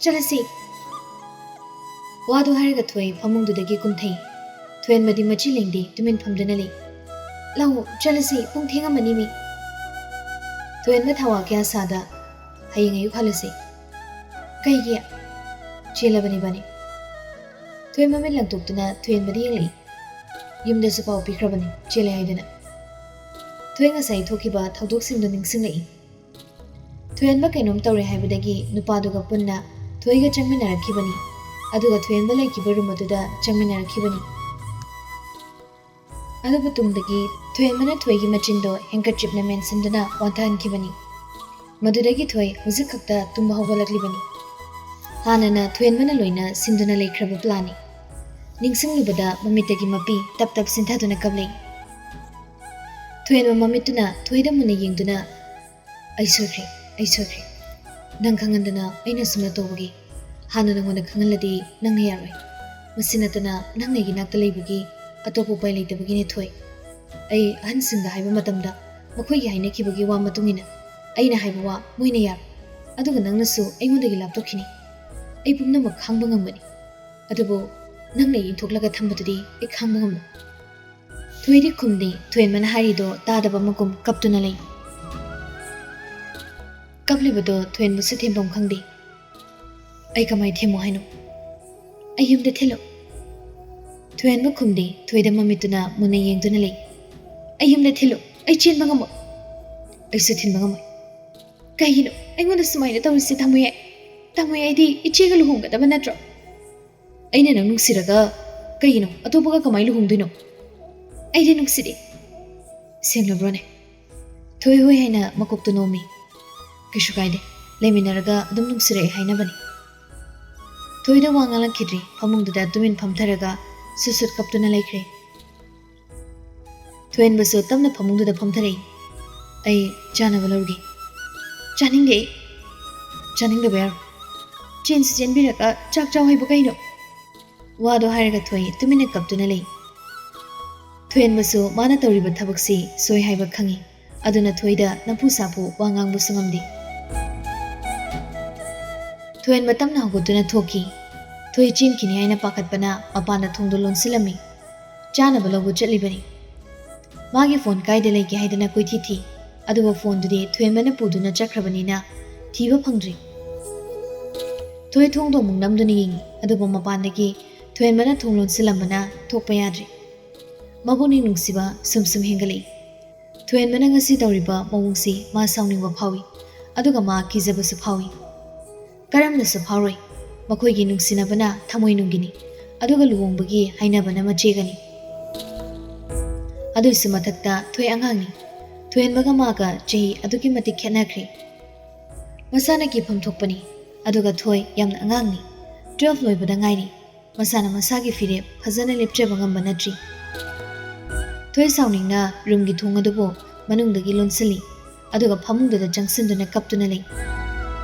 ꯆꯠꯂꯁꯤ꯫ ꯋꯥꯗꯨ ꯍꯥꯏꯔꯒ ꯊꯣꯏ ꯐꯃꯨꯡꯗꯨꯗꯒꯤ ꯀꯨꯝꯊꯩ꯫ ꯊꯣꯏꯍꯟꯕꯗꯤ ꯃꯆꯤ ꯂꯦꯡꯗꯦ, ꯇꯨꯃꯤꯟ ꯐꯝꯗꯨꯅ ꯂꯩ꯫ "ꯂꯥꯛꯑꯣ, ꯆꯠꯂꯁꯤ, ꯄꯨꯡ ꯊꯦꯡꯉꯝꯃꯅꯤ ꯃꯤ꯫" ꯊꯣꯏꯍꯟꯕ ꯊꯋꯥ ꯀꯌꯥ ꯁꯥꯗ, "ꯍꯌꯦꯡ ꯑꯌꯨꯛ ꯍꯜꯂꯁꯤ꯫" "ꯀꯩꯒꯤ?" "ꯆꯦꯜꯂꯕꯅꯤ ꯏꯕꯥꯅꯤ꯫" ꯊꯣꯏ ꯃꯃꯤꯠ ꯂꯪꯊꯣꯛꯇꯨꯅ ꯊꯣꯏꯍꯟꯕꯗ ꯌꯦꯡꯂꯛꯏ꯫ "ꯌꯨꯝꯗꯁꯨ ꯄꯥꯎ ꯄꯤꯈ꯭ꯔꯕꯅꯤ, ꯆꯦꯜꯂꯦ ꯍꯥꯏꯗꯅ꯫" ꯊꯣꯏ ꯉꯁꯥꯏ ꯊꯣꯛꯈꯤꯕ ꯊꯧꯗꯣꯛꯁꯤꯡꯗꯣ ꯅꯤꯡꯁꯤꯡꯂꯛꯏ꯫ ꯊꯣꯏꯍꯟꯕ ꯀꯩꯅꯣꯝ ꯇꯧꯔꯦ ꯍꯥꯏꯕꯗꯒꯤ ꯅꯨꯄꯥꯗꯨꯒ ꯄꯨꯟꯅ ꯊꯣꯏꯒ ꯆꯪꯃꯤꯟꯅꯔꯛꯈꯤꯕꯅꯤ, ꯑꯗꯨꯒ ꯊꯣꯏꯍꯟꯕ ꯂꯩꯈꯤꯕ ꯔꯨꯝ ꯑꯗꯨꯗ ꯆꯪꯃꯤꯟꯅꯔꯛꯈꯤꯕꯅꯤ꯫ ꯑꯗꯨꯕꯨ ꯇꯨꯡꯗꯒꯤ ꯊꯣꯏꯍꯟꯕꯅ ꯊꯣꯏꯒꯤ ꯃꯆꯤꯟꯗꯣ ꯍꯦꯡꯀꯔꯆꯤꯞꯅ ꯃꯦꯟꯁꯤꯟꯗꯨꯅ ꯋꯥꯟꯊꯍꯟꯈꯤꯕꯅꯤ꯫ ꯃꯗꯨꯗꯒꯤ ꯊꯣꯏ ꯍꯧꯖꯤꯛ ꯈꯛꯇ ꯇꯨꯝꯕ ꯍꯧꯒꯠꯂꯛꯂꯤꯕꯅꯤ꯫ ꯍꯥꯟꯅꯅ ꯊꯣꯏꯍꯟꯕꯅ ꯂꯣꯏꯅ ꯁꯤꯟꯗꯨꯅ ꯂꯩꯈ꯭ꯔꯕ ꯄ꯭ꯂꯥꯟꯅꯤ꯫ ꯅꯤꯡꯁꯤꯡꯂꯨꯕꯗ ꯃꯃꯤꯠꯇꯒꯤ ꯃꯄꯤ ꯇꯞ ꯇꯞ ꯆꯤꯟꯊꯗꯨꯅ ꯀꯞꯂꯛꯏ꯫ ꯊꯣꯏꯍꯟꯕ ꯃꯃꯤꯠꯇꯨꯅ ꯊꯣꯏꯗ ꯃꯨꯟꯅ ꯌꯦꯡꯗꯨꯅ, "ꯑꯩ ꯁꯣꯏꯈ꯭ꯔꯦ, ꯑꯩ ꯁꯣꯏꯈ꯭ꯔꯦ꯫ ꯅꯪ ꯈꯪꯍꯟꯗꯅ ꯑꯩꯅ ꯑꯁꯨꯝꯅ ꯇꯧꯕꯒꯤ꯫ ꯍꯥꯟꯅ ꯅꯪꯉꯣꯟꯗ ꯈꯪꯍꯜꯂꯗꯤ ꯅꯪꯅ ꯌꯥꯔꯣꯏ꯫ ꯃꯁꯤ ꯅꯠꯇꯅ ꯅꯪ ꯑꯩꯒꯤ ꯅꯥꯛꯇ ꯂꯩꯕꯒꯤ ꯑꯇꯣꯞꯄ ꯎꯄꯥꯏ ꯂꯩꯇꯕꯒꯤꯅꯦ ꯊꯣꯏ꯫ ꯑꯩ ꯑꯍꯟꯁꯤꯡꯗ ꯍꯥꯏꯕ ꯃꯇꯝꯗ ꯃꯈꯣꯏꯒꯤ ꯍꯥꯏꯅꯈꯤꯕꯒꯤ ꯋꯥ ꯃꯇꯨꯡ ꯏꯟꯅ ꯑꯩꯅ ꯍꯥꯏꯕ ꯋꯥ ꯃꯣꯏꯅ ꯌꯥꯔꯣꯏ꯫ ꯑꯗꯨꯒ ꯅꯪꯅꯁꯨ ꯑꯩꯉꯣꯟꯗꯒꯤ ꯂꯥꯞꯊꯣꯛꯈꯤꯅꯤ꯫ ꯑꯩ ꯄꯨꯝꯅꯃꯛ ꯈꯥꯡꯕ ꯉꯝꯒꯅꯤ꯫ ꯑꯗꯨꯕꯨ ꯅꯪꯅ ꯑꯩ ꯏꯟꯊꯣꯛꯂꯒ ꯊꯝꯕꯗꯨꯗꯤ ꯑꯩ ꯈꯥꯡꯕ ꯉꯝꯂꯣꯏ꯫" ꯊꯣꯏꯗꯤ ꯈꯨꯝꯗꯦ꯫ ꯊꯣꯏꯍꯟꯕꯅ ꯍꯥꯏꯔꯤꯗꯣ ꯇꯥꯗꯕ ꯑꯃꯒꯨꯝ ꯀꯞꯇꯨꯅ ꯂꯩ꯫ ꯀꯞꯂꯤꯕꯗꯣ ꯊꯣꯏꯍꯟꯕꯁꯨ ꯊꯦꯝꯐꯝ ꯈꯪꯗꯦ꯫ "ꯑꯩ ꯀꯃꯥꯏ ꯊꯦꯝꯃꯣ ꯍꯥꯏꯅꯣ? ꯑꯩ ꯌꯨꯝꯗ ꯊꯤꯜꯂꯣ꯫" ꯊꯣꯏꯍꯟꯕ ꯈꯨꯝꯗꯦ꯫ ꯊꯣꯏꯗ ꯃꯃꯤꯠꯇꯨꯅ ꯃꯨꯟꯅ ꯌꯦꯡꯗꯨꯅ ꯂꯩ꯫ "ꯑꯩ ꯌꯨꯝꯗ ꯊꯤꯜꯂꯣ꯫ ꯑꯩ ꯆꯦꯟꯕ ꯉꯝꯃꯣꯏ꯫" "ꯑꯩꯁꯨ ꯊꯤꯟꯕ ꯉꯝꯃꯣꯏ꯫" "ꯀꯩꯒꯤꯅꯣ ꯑꯩꯉꯣꯟꯗ ꯁꯨꯃꯥꯏꯅ ꯇꯧꯔꯤꯁꯦ ꯊꯝꯃꯣꯏ? ꯊꯝꯃꯣꯏ, ꯑꯩꯗꯤ ꯏꯆꯦꯒ ꯂꯨꯍꯣꯡꯒꯗꯕ ꯅꯠꯇ꯭ꯔꯣ? ꯑꯩꯅ ꯅꯪ ꯅꯨꯡꯁꯤꯔꯒ ꯀꯩꯒꯤꯅꯣ ꯑꯇꯣꯞꯄꯒ ꯀꯃꯥꯏꯅ ꯂꯨꯍꯣꯡꯗꯣꯏꯅꯣ? ꯑꯩꯗꯤ ꯅꯨꯡꯁꯤꯗꯦ꯫" "ꯁꯦꯡꯂꯕ꯭ꯔꯣꯅꯦ?" ꯊꯣꯏ ꯍꯣꯏ ꯍꯥꯏꯅ ꯃꯀꯣꯛꯇꯨ ꯅꯣꯝꯃꯤ꯫ "ꯀꯩꯁꯨ ꯀꯥꯏꯗꯦ, ꯂꯩꯃꯤꯟꯅꯔꯒ ꯑꯗꯨꯝ ꯅꯨꯡꯁꯤꯔꯛꯑꯦ ꯍꯥꯏꯅꯕꯅꯤ꯫" ꯊꯣꯏꯗ ꯋꯥ ꯉꯥꯡꯂꯛꯈꯤꯗ꯭ꯔꯤ꯫ ꯐꯃꯨꯡꯗꯨꯗ ꯇꯨꯃꯤꯟ ꯐꯝꯊꯔꯒ ꯁꯨꯠ ꯁꯨꯠ ꯀꯞꯇꯨꯅ ꯂꯩꯈ꯭ꯔꯦ꯫ ꯊꯣꯏꯍꯟꯕꯁꯨ ꯇꯞꯅ ꯐꯃꯨꯡꯗꯨꯗ ꯐꯝꯊꯔꯛꯏ꯫ "ꯑꯩ ꯆꯥꯅꯕ ꯂꯧꯔꯨꯒꯦ꯫" "ꯆꯥꯅꯤꯡꯗꯦ ꯑꯩ꯫" "ꯆꯥꯅꯤꯡꯗꯕ ꯌꯥꯔꯣꯏ꯫ ꯆꯦꯟꯁꯨ ꯆꯦꯟꯕꯤꯔꯒ ꯆꯥꯛ ꯆꯥꯎ ꯍꯥꯏꯕ ꯀꯩꯅꯣ?" ꯋꯥꯗꯣ ꯍꯥꯏꯔꯒ ꯊꯣꯏ ꯇꯨꯃꯤꯟꯅ ꯀꯞꯇꯨꯅ ꯂꯩ꯫ ꯊꯣꯏꯍꯟꯕꯁꯨ ꯃꯥꯅ ꯇꯧꯔꯤꯕ ꯊꯕꯛꯁꯤ ꯁꯣꯏ ꯍꯥꯏꯕ ꯈꯪꯏ꯫ ꯑꯗꯨꯅ ꯊꯣꯏꯗ ꯅꯝꯐꯨ ꯁꯥꯐꯨ ꯋꯥ ꯉꯥꯡꯕꯁꯨ ꯉꯝꯗꯦ꯫ ꯊꯣꯏꯍꯦꯟꯕ ꯇꯞꯅ ꯍꯧꯒꯠꯇꯨꯅ ꯊꯣꯛꯈꯤ꯫ ꯊꯣꯏ ꯆꯦꯟꯈꯤꯅꯤ ꯍꯥꯏꯅ ꯄꯥꯈꯠꯄꯅ ꯃꯄꯥꯟꯗ ꯊꯣꯡꯗꯣ ꯂꯣꯟꯁꯤꯜꯂꯝꯃꯤ꯫ ꯆꯥꯅꯕ ꯂꯧꯕ ꯆꯠꯂꯤꯕꯅꯤ꯫ ꯃꯥꯒꯤ ꯐꯣꯟ ꯀꯥꯏꯗ ꯂꯩꯒꯦ ꯍꯥꯏꯗꯅ ꯀꯣꯏꯊꯤ ꯊꯤ꯫ ꯑꯗꯨꯕꯨ ꯐꯣꯟꯗꯨꯗꯤ ꯊꯣꯏꯍꯦꯟꯕꯅ ꯄꯨꯗꯨꯅ ꯆꯠꯈ꯭ꯔꯕꯅꯤꯅ ꯊꯤꯕ ꯐꯪꯗ꯭ꯔꯤ꯫ ꯊꯣꯏ ꯊꯣꯡꯗꯣ ꯑꯃꯨꯛ ꯅꯝꯗꯨꯅ ꯌꯦꯡꯉꯤ꯫ ꯑꯗꯨꯕꯨ ꯃꯄꯥꯟꯗꯒꯤ ꯊꯣꯏꯍꯦꯟꯕꯅ ꯊꯣꯡ ꯂꯣꯟꯁꯤꯜꯂꯝꯕꯅ ꯊꯣꯛꯄ ꯌꯥꯗ꯭ꯔꯤ꯫ ꯃꯄꯨꯛꯅꯤꯡ ꯅꯨꯡꯁꯤꯕ ꯁꯨꯝ ꯁꯨꯝ ꯍꯦꯟꯒꯠꯂꯛꯏ꯫ ꯊꯣꯏꯍꯦꯟꯕꯅ ꯉꯁꯤ ꯇꯧꯔꯤꯕ ꯃꯑꯣꯡꯁꯤ ꯃꯥ ꯁꯥꯎꯅꯤꯡꯕ ꯐꯥꯎꯏ꯫ ꯑꯗꯨꯒ ꯃꯥ ꯀꯤꯖꯕꯁꯨ ꯐꯥꯎꯏ꯫ ꯀꯔꯝꯅꯁꯨ ꯐꯥꯎꯔꯣꯏ꯫ ꯃꯈꯣꯏꯒꯤ ꯅꯨꯡꯁꯤꯅꯕꯅ ꯊꯃꯣꯏꯅꯨꯡꯒꯤꯅꯤ꯫ ꯑꯗꯨꯒ ꯂꯨꯍꯣꯡꯕꯒꯤ ꯍꯥꯏꯅꯕꯅ ꯃꯆꯦꯒꯅꯤ꯫ ꯑꯗꯨꯏꯁꯨ ꯃꯊꯛꯇ ꯊꯣꯏ ꯑꯉꯥꯡꯅꯤ꯫ ꯊꯣꯏꯍꯦꯟꯕꯒ ꯃꯥꯒ ꯆꯍꯤ ꯑꯗꯨꯛꯀꯤ ꯃꯇꯤꯛ ꯈꯦꯠꯅꯈ꯭ꯔꯦ꯫ ꯃꯁꯥꯅ ꯀꯤꯐꯝ ꯊꯣꯛꯄꯅꯤ꯫ ꯑꯗꯨꯒ ꯊꯣꯏ ꯌꯥꯝꯅ ꯑꯉꯥꯡꯅꯤ꯫ Twelve ꯂꯣꯏꯕꯗ ꯉꯥꯏꯔꯤ꯫ ꯃꯁꯥꯅ ꯃꯁꯥꯒꯤ ꯐꯤꯔꯦꯞ ꯐꯖꯅ ꯂꯦꯞꯆꯕ ꯉꯝꯕ ꯅꯠꯇ꯭ꯔꯤ꯫ ꯊꯣꯏ ꯁꯥꯎꯅꯤꯡꯅ ꯔꯨꯝꯒꯤ ꯊꯣꯡ ꯑꯗꯨꯕꯨ ꯃꯅꯨꯡꯗꯒꯤ ꯂꯣꯟꯁꯤꯜꯂꯤ꯫ ꯑꯗꯨꯒ ꯐꯃꯨꯡꯗꯨꯗ ꯆꯪꯁꯤꯟꯗꯨꯅ ꯀꯞꯇꯨꯅ ꯂꯩ꯫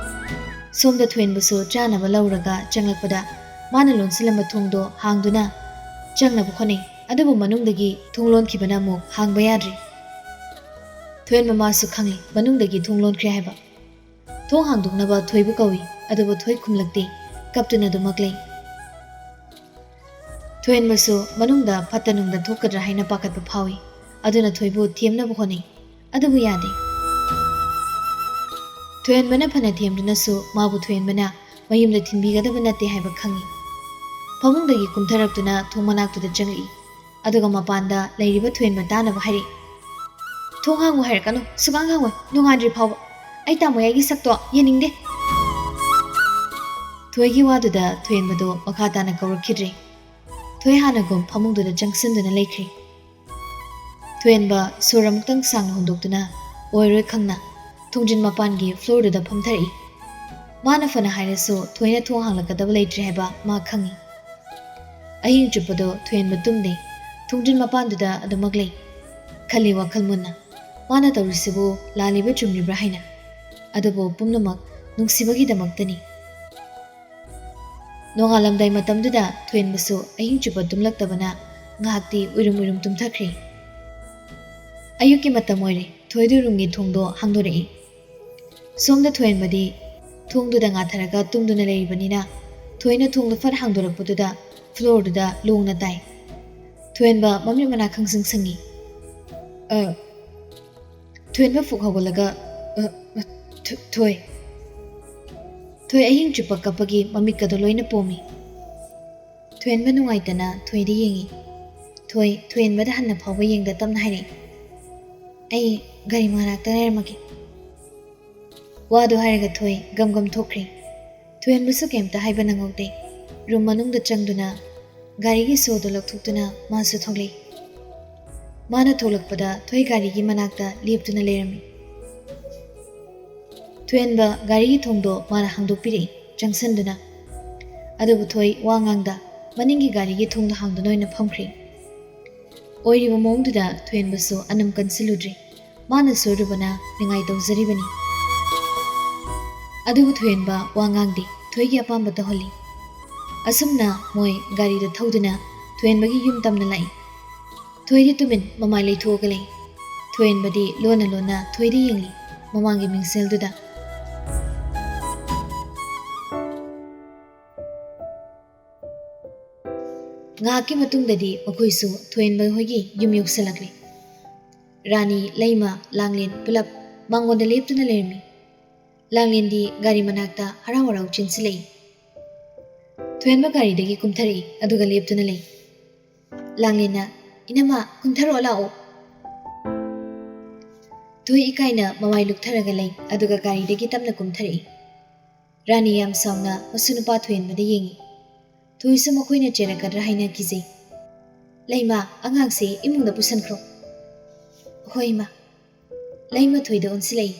ꯁꯣꯝꯗ ꯊꯣꯏꯍꯦꯟꯕꯁꯨ ꯆꯥꯅꯕ ꯂꯧꯔꯒ ꯆꯪꯂꯛꯄꯗ ꯃꯥꯅ ꯂꯣꯟꯁꯤꯜꯂꯝꯕ ꯊꯣꯡꯗꯣ ꯍꯥꯡꯗꯨꯅ ꯆꯪꯅꯕ ꯍꯣꯠꯅꯩ꯫ ꯑꯗꯨꯕꯨ ꯃꯅꯨꯡꯗꯒꯤ ꯊꯣꯡ ꯂꯣꯟꯈꯤꯕꯅ ꯑꯃꯨꯛ ꯍꯥꯡꯕ ꯌꯥꯗ꯭ꯔꯤ꯫ ꯊꯣꯏꯍꯦꯟꯕ ꯃꯥꯁꯨ ꯈꯪꯂꯤ ꯃꯅꯨꯡꯗꯒꯤ ꯊꯣꯡ ꯂꯣꯟꯈ꯭ꯔꯦ ꯍꯥꯏꯕ꯫ ꯊꯣꯡ ꯍꯥꯡꯗꯣꯛꯅꯕ ꯊꯣꯏꯕꯨ ꯀꯧꯏ꯫ ꯑꯗꯨꯕꯨ ꯊꯣꯏ ꯈꯨꯝꯂꯛꯇꯦ꯫ ꯀꯞꯇꯨꯅ ꯑꯗꯨꯃꯛ ꯂꯩ꯫ ꯊꯣꯏꯍꯦꯟꯕꯁꯨ ꯃꯅꯨꯡꯗ ꯐꯠꯇ ꯅꯨꯡꯗ ꯊꯣꯛꯀꯗ꯭ꯔꯥ ꯍꯥꯏꯅ ꯄꯥꯈꯠꯄ ꯐꯥꯎꯏ꯫ ꯑꯗꯨꯅ ꯊꯣꯏꯕꯨ ꯊꯦꯝꯅꯕ ꯍꯣꯠꯅꯩ꯫ ꯑꯗꯨꯕꯨ ꯌꯥꯗꯦ꯫ ꯊꯣꯏꯍꯦꯟꯕꯅ ꯐꯅ ꯊꯦꯝꯗꯨꯅꯁꯨ ꯃꯥꯕꯨ ꯊꯣꯏꯍꯦꯟꯕꯅ ꯃꯌꯨꯝꯗ ꯊꯤꯟꯕꯤꯒꯗꯕ ꯅꯠꯇꯦ ꯍꯥꯏꯕ ꯈꯪꯏ꯫ ꯐꯃꯨꯡꯗꯒꯤ ꯀꯨꯝꯊꯔꯛꯇꯨꯅ ꯊꯣꯡ ꯃꯅꯥꯛꯇꯨꯗ ꯆꯪꯂꯛꯏ꯫ ꯑꯗꯨꯒ ꯃꯄꯥꯟꯗ ꯂꯩꯔꯤꯕ ꯊꯣꯏꯍꯦꯟꯕ ꯇꯥꯅꯕ ꯍꯥꯏꯔꯛꯏ꯫ "ꯊꯣꯡ ꯍꯥꯡꯉꯨ ꯍꯥꯏꯔꯛꯀꯅꯨ, ꯁꯨꯛꯍꯥꯡ ꯍꯥꯡꯉꯣꯏ, ꯅꯣꯡꯉꯥꯟꯗ꯭ꯔꯤ ꯐꯥꯎꯕ꯫ ꯑꯩ ꯇꯥꯃꯣ ꯌꯥꯏꯒꯤ ꯁꯛꯇꯣ ꯌꯦꯡꯅꯤꯡꯗꯦ꯫" ꯊꯣꯏꯒꯤ ꯋꯥꯗꯨꯗ ꯊꯣꯏꯍꯦꯟꯕꯗꯣ ꯃꯈꯥ ꯇꯥꯅ ꯀꯧꯔꯛꯈꯤꯗ꯭ꯔꯦ꯫ ꯊꯣꯏ ꯍꯥꯟꯅꯒꯨꯝ ꯐꯃꯨꯡꯗꯨꯗ ꯆꯪꯁꯤꯟꯗꯨꯅ ꯂꯩꯈ꯭ꯔꯦ꯫ ꯊꯣꯏꯍꯦꯟꯕ ꯁꯣꯔ ꯑꯃꯨꯛꯇꯪ ꯁꯥꯡꯅ ꯍꯣꯟꯗꯣꯛꯇꯨꯅ ꯑꯣꯏꯔꯣꯏ ꯈꯪꯅ ꯊꯣꯡꯖꯤꯟ ꯃꯄꯥꯟꯒꯤ floorꯗꯨꯗ ꯐꯝꯊꯔꯛꯏ꯫ ꯃꯥꯅ ꯐꯅ ꯍꯥꯏꯔꯁꯨ ꯊꯣꯏꯅ ꯊꯣꯡ ꯍꯥꯡꯂꯛꯀꯗꯕ ꯂꯩꯇ꯭ꯔꯦ ꯍꯥꯏꯕ ꯃꯥ ꯈꯪꯏ꯫ ꯑꯍꯤꯡ ꯆꯨꯞꯄꯗꯣ ꯊꯣꯏꯍꯦꯟꯕ ꯇꯨꯝꯗꯦ꯫ ꯊꯣꯡꯖꯤꯟ ꯃꯄꯥꯟꯗꯨꯗ ꯑꯗꯨꯃꯛ ꯂꯩ꯫ ꯈꯜꯂꯤ ꯋꯥꯈꯜ ꯃꯨꯟꯅ꯫ ꯃꯥꯅ ꯇꯧꯔꯤꯁꯤꯕꯨ ꯂꯥꯜꯂꯤꯕ ꯆꯨꯝꯂꯤꯕ꯭ꯔꯥ ꯍꯥꯏꯅ꯫ ꯑꯗꯨꯕꯨ ꯄꯨꯝꯅꯃꯛ ꯅꯨꯡꯁꯤꯕꯒꯤꯗꯃꯛꯇꯅꯤ꯫ ꯅꯣꯡꯉꯥꯜꯂꯝꯗꯥꯏ ꯃꯇꯝꯗꯨꯗ ꯊꯣꯏꯍꯦꯟꯕꯁꯨ ꯑꯍꯤꯡ ꯆꯨꯞꯄ ꯇꯨꯝꯂꯛꯇꯕꯅ ꯉꯥꯏꯍꯥꯛꯇꯤ ꯎꯏꯔꯨꯝ ꯎꯏꯔꯨꯝ ꯇꯨꯝꯊꯈ꯭ꯔꯦ꯫ ꯑꯌꯨꯛꯀꯤ ꯃꯇꯝ ꯑꯣꯏꯔꯦ꯫ ꯊꯣꯏꯗꯨ ꯔꯨꯝꯒꯤ ꯊꯣꯡꯗꯣ ꯍꯥꯡꯗꯣꯔꯛꯏ꯫ ꯁꯣꯝꯗ ꯊꯣꯏꯍꯦꯟꯕꯗꯤ ꯊꯣꯡꯗꯨꯗ ꯉꯥꯊꯔꯒ ꯇꯨꯝꯗꯨꯅ ꯂꯩꯔꯤꯕꯅꯤꯅ ꯊꯣꯏꯅ ꯊꯣꯡꯗꯨ ꯐꯠ ꯍꯥꯡꯗꯣꯔꯛꯄꯗꯨꯗ ꯐ꯭ꯂꯣꯔꯗꯨꯗ ꯂꯣꯡꯅ ꯇꯥꯏ꯫ ꯊꯣꯏꯍꯟꯕ ꯃꯃꯤꯠ ꯃꯅꯥ ꯈꯪꯁꯪ ꯁꯪꯉꯤ꯫ "ꯑ?" ꯊꯣꯏꯍꯟꯕ ꯐꯨꯛ ꯍꯧꯒꯠꯂꯒ, "ꯑ, ꯑ, ꯊꯣ-, ꯊꯣꯏ?" ꯊꯣꯏ ꯑꯍꯤꯡ ꯆꯨꯞꯄ ꯀꯞꯄꯒꯤ ꯃꯃꯤꯠꯀꯗꯣ ꯂꯣꯏꯅ ꯄꯣꯝꯃꯤ꯫ ꯊꯣꯏꯍꯟꯕ ꯅꯨꯡꯉꯥꯏꯇꯅ ꯊꯣꯏꯗ ꯌꯦꯡꯉꯤ꯫ ꯊꯣꯏ ꯊꯣꯏꯍꯟꯕꯗ ꯍꯟꯅ ꯐꯥꯎꯕ ꯌꯦꯡꯗ ꯇꯞꯅ ꯍꯥꯏꯔꯛꯏ, "ꯑꯩ ꯒꯥꯔꯤ ꯃꯅꯥꯛꯇ ꯉꯥꯏꯔꯝꯃꯒꯦ꯫" ꯋꯥꯗꯨ ꯍꯥꯏꯔꯒ ꯊꯣꯏ ꯒꯝ ꯒꯝ ꯊꯣꯛꯈ꯭ꯔꯦ꯫ ꯊꯣꯏꯍꯟꯕꯁꯨ ꯀꯩꯝꯇ ꯍꯥꯏꯕ ꯅꯪꯍꯧꯗꯦ꯫ ꯔꯨꯝ ꯃꯅꯨꯡꯗ ꯆꯪꯗꯨꯅ ꯒꯥꯔꯤꯒꯤ ꯁꯣꯗꯨ ꯂꯧꯊꯣꯛꯇꯨꯅ ꯃꯥꯁꯨ ꯊꯣꯛꯂꯛꯏ꯫ ꯃꯥꯅ ꯊꯣꯛꯂꯛꯄꯗ ꯊꯣꯏ ꯒꯥꯔꯤꯒꯤ ꯃꯅꯥꯛꯇ ꯂꯦꯞꯇꯨꯅ ꯂꯩꯔꯝꯃꯤ꯫ ꯊꯣꯏꯍꯟꯕ ꯒꯥꯔꯤꯒꯤ ꯊꯣꯡꯗꯣ ꯃꯥꯅ ꯍꯥꯡꯗꯣꯛꯄꯤꯔꯛꯏ, ꯆꯪꯁꯟꯗꯨꯅ꯫ ꯑꯗꯨꯕꯨ ꯊꯣꯏ ꯋꯥ ꯉꯥꯡꯗ ꯃꯅꯤꯡꯒꯤ ꯒꯥꯔꯤꯒꯤ ꯊꯣꯡꯗꯣ ꯍꯥꯡꯗꯨꯅ ꯑꯣꯏꯅ ꯐꯝꯈ꯭ꯔꯦ꯫ ꯑꯣꯏꯔꯤꯕ ꯃꯑꯣꯡꯗꯨꯗ ꯊꯣꯏꯍꯟꯕꯁꯨ ꯑꯅꯝ ꯀꯟꯁꯤꯜꯂꯨꯗ꯭ꯔꯤ꯫ ꯃꯥꯅ ꯁꯣꯏꯔꯨꯕꯅ ꯅꯤꯡꯉꯥꯏ ꯇꯧꯖꯔꯤꯕꯅꯤ꯫ ꯑꯗꯨꯕꯨ ꯊꯣꯏꯍꯟꯕ ꯋꯥ ꯉꯥꯡꯗꯦ, ꯊꯣꯏꯒꯤ ꯑꯄꯥꯝꯕ ꯇꯧꯍꯜꯂꯤ꯫ ꯑꯁꯨꯝꯅ ꯃꯣꯏ ꯒꯥꯔꯤꯗ ꯊꯧꯗꯨꯅ ꯊꯣꯏꯍꯟꯕꯒꯤ ꯌꯨꯝ ꯇꯝꯅ ꯂꯥꯛꯏ꯫ ꯊꯣꯏꯗꯤ ꯇꯨꯃꯤꯟ ꯃꯃꯥꯏ ꯂꯩꯊꯣꯛꯑꯒ ꯂꯩ꯫ ꯊꯣꯏꯍꯟꯕꯗꯤ ꯂꯣꯟꯅ ꯂꯣꯟꯅ ꯊꯣꯏꯗ ꯌꯦꯡꯂꯤ, ꯃꯃꯥꯡꯒꯤ ꯃꯤꯡꯁꯦꯜꯗꯨꯗ꯫ ꯉꯥꯏꯍꯥꯛꯀꯤ ꯃꯇꯨꯡꯗꯗꯤ ꯃꯈꯣꯏꯁꯨ ꯊꯣꯏꯍꯟꯕ ꯍꯣꯏꯒꯤ ꯌꯨꯝ ꯌꯧꯁꯜꯂꯛꯂꯦ꯫ ꯔꯥꯅꯤ, ꯂꯩꯃ, ꯂꯥꯡꯂꯦꯟ ꯄꯨꯂꯞ ꯃꯉꯣꯟꯗ ꯂꯦꯞꯇꯨꯅ ꯂꯩꯔꯝꯃꯤ꯫ ꯂꯥꯡꯂꯦꯟꯗꯤ ꯒꯥꯔꯤ ꯃꯅꯥꯛꯇ ꯍꯔꯥꯎ ꯍꯔꯥꯎ ꯆꯦꯟꯁꯤꯜꯂꯛꯏ꯫ ꯊꯣꯏꯍꯟꯕ ꯒꯥꯔꯤꯗꯒꯤ ꯀꯨꯝꯊꯔꯛꯏ, ꯑꯗꯨꯒ ꯂꯦꯞꯇꯨꯅ ꯂꯩ꯫ ꯂꯥꯡꯂꯦꯟꯅ, "ꯏꯅꯝꯃ, ꯀꯨꯝꯊꯔꯛꯑꯣ ꯂꯥꯛꯑꯣ꯫" ꯊꯣꯏ ꯏꯀꯥꯏꯅ ꯃꯃꯥꯏ ꯂꯨꯛꯊꯔꯒ ꯂꯩ, ꯑꯗꯨꯒ ꯒꯥꯔꯤꯗꯒꯤ ꯇꯞꯅ ꯀꯨꯝꯊꯔꯛꯏ꯫ ꯔꯥꯅꯤ ꯌꯥꯝ ꯁꯥꯎꯅ ꯃꯁꯨ ꯅꯨꯄꯥ ꯊꯣꯏꯍꯟꯕꯗ ꯌꯦꯡꯉꯤ꯫ ꯊꯣꯏꯁꯨ ꯃꯈꯣꯏꯅ ꯆꯦꯜꯂꯛꯀꯗ꯭ꯔꯥ ꯍꯥꯏꯅ ꯀꯤꯖꯩ꯫ "ꯂꯩꯃ, ꯑꯉꯥꯡꯁꯦ ꯏꯃꯨꯡꯗ ꯄꯨꯁꯤꯟꯈ꯭ꯔꯣ꯫" "ꯍꯣꯏ, ꯏꯃꯥ꯫" ꯂꯩꯃ ꯊꯣꯏꯗ ꯑꯣꯟꯁꯤꯜꯂꯛꯏ꯫